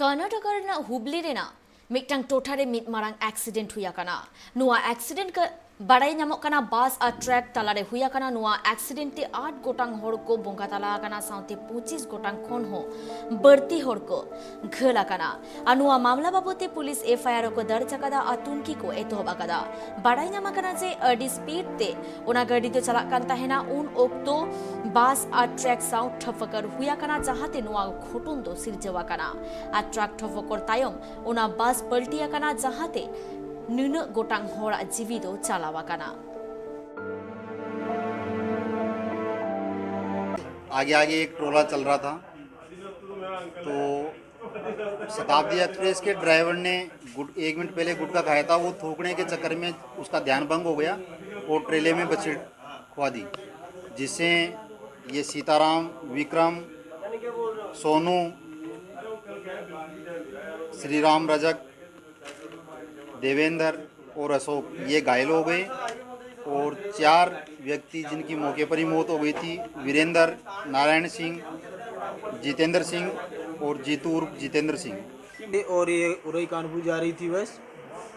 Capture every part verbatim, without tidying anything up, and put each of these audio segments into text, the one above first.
ᱠᱚᱨᱱᱟᱴᱚᱠ ᱨᱮᱱᱟᱜ ᱦᱩᱵᱞᱤ ᱨᱮᱱᱟᱜ ᱢᱤᱫᱴᱟᱝ ᱴᱚᱴᱷᱟ ᱨᱮ ᱢᱤᱫ ᱢᱟᱨᱟᱝ ᱮᱠᱥᱤᱰᱮᱱᱴ ᱦᱩᱭ ᱟᱠᱟᱱᱟ᱾ ᱱᱚᱣᱟ ᱮᱠᱥᱤᱰᱮᱱᱴ ᱠᱟ-, ᱵᱟᱲᱟᱭ ᱧᱟᱢᱚᱜ ᱠᱟᱱᱟ, ᱵᱟᱥ ᱟᱨ ᱴᱨᱟᱠ ᱛᱟᱞᱟᱨᱮ ᱦᱩᱭ ᱟᱠᱟᱱᱟ᱾ ᱱᱚᱣᱟ ᱮᱠᱥᱤᱰᱮᱱᱴ ᱛᱮ ᱟᱴ ᱜᱚᱴᱟᱝ ᱦᱚᱲ ᱠᱚ ᱵᱚᱸᱜᱟ ᱛᱟᱞᱟ ᱟᱠᱟᱱᱟ, ᱥᱟᱶᱛᱮ ᱯᱚᱸᱪᱤᱥ ᱜᱚᱴᱟᱝ ᱠᱷᱚᱱ ᱦᱚᱸ ᱵᱟᱹᱲᱛᱤ ᱦᱚᱲ ᱠᱚ ᱜᱷᱟᱹᱞ ᱟᱠᱟᱱᱟ᱾ ᱟᱨ ᱱᱚᱣᱟ ᱢᱟᱢᱞᱟ ᱵᱟᱵᱚᱫ ᱛᱮ ᱯᱩᱞᱤᱥ ᱮᱯᱷ ᱟᱭ ᱟᱨ ᱠᱚ ᱫᱟᱨᱡ ᱟᱠᱟᱫᱟ ᱟᱨ ᱛᱩᱱᱠᱷᱤ ᱠᱚ ᱮᱛᱚᱦᱚᱵ ᱟᱠᱟᱫᱟ᱾ ᱵᱟᱲᱟᱭ ᱧᱟᱢ ᱟᱠᱟᱱᱟ ᱡᱮ ᱟᱹᱰᱤ ᱥᱯᱤᱰ ᱛᱮ ᱚᱱᱟ ᱜᱟᱹᱰᱤ ᱫᱚ ᱪᱟᱞᱟᱜ ᱠᱟᱱ ᱛᱟᱦᱮᱱᱟ᱾ ᱩᱱ ᱚᱠᱛᱚ ᱵᱟᱥ ᱟᱨ ᱴᱨᱟᱠ ᱥᱟᱶ ᱴᱷᱟᱹᱯᱟᱹᱠᱟᱹᱨ ᱦᱩᱭ ᱟᱠᱟᱱᱟ, ᱡᱟᱦᱟᱸᱛᱮ ᱱᱚᱣᱟ ᱜᱷᱚᱴᱚᱱ ᱫᱚ ᱥᱤᱨᱡᱟᱹᱣ ᱟᱠᱟᱱᱟ᱾ ᱟᱨ ᱴᱨᱟᱠ ᱴᱷᱚᱯᱚᱠᱚᱨ ᱛᱟᱭᱚᱢ ᱚᱱᱟ ᱵᱟᱥ ᱯᱟᱞᱴᱤ ᱟᱠᱟᱱᱟ, ᱡᱟᱦᱟᱸᱛᱮ ᱱᱩᱱᱟᱹᱜ ᱜᱚᱴᱟᱝ ᱦᱚᱲᱟᱜ ᱡᱤᱣᱤ ᱫᱚ ᱪᱟᱞᱟᱣ ᱟᱠᱟᱱᱟ᱾ आगे आगे एक टोला चल रहा था, तो शताब्दी एक्सप्रेस के ड्राइवर ने गुट एक मिनट पहले गुटखा खाया था। वो थूकने के चक्कर में उसका ध्यान भंग हो गया और ट्रेले में बछेड़ खुआ दी, जिससे ये सीताराम, विक्रम, सोनू, श्री राम रजक, देवेंद्र और अशोक ये घायल हो गए और चार व्यक्ति जिनकी मौके पर ही मौत हो गई थी, वीरेंद्र, नारायण सिंह, जितेंद्र सिंह और जीतू उर्फ जितेंद्र सिंह। और ये उरई कानपुर जा रही थी बस।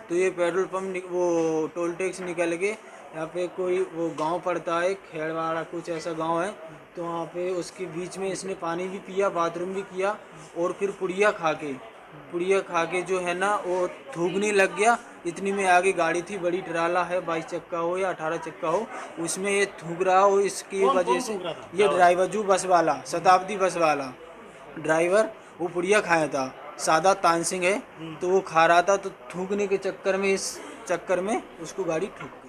तो ये पेट्रोल पंप नि- वो टोल टैक्स निकल के यहाँ पे कोई वो गांव पड़ता है, खेड़वाड़ा कुछ ऐसा गांव है। तो वहाँ पे उसके बीच में इसने पानी भी पिया, बाथरूम भी किया और फिर पुड़िया खा के पुड़िया खा के जो है ना, वो थूकने लग गया। इतनी में आगे गाड़ी थी, बड़ी ट्राला है, बाईस चक्का हो या अठारह चक्का हो, उसमें ये थूक रहा हो। इसकी वजह से ये ड्राइवर, जो बस वाला, शताब्दी बस वाला ड्राइवर, वो पुड़िया खाया था। सादा तानसिंग है, तो वो खा रहा था, तो थूकने के चक्कर में, इस चक्कर में उसको गाड़ी ठुक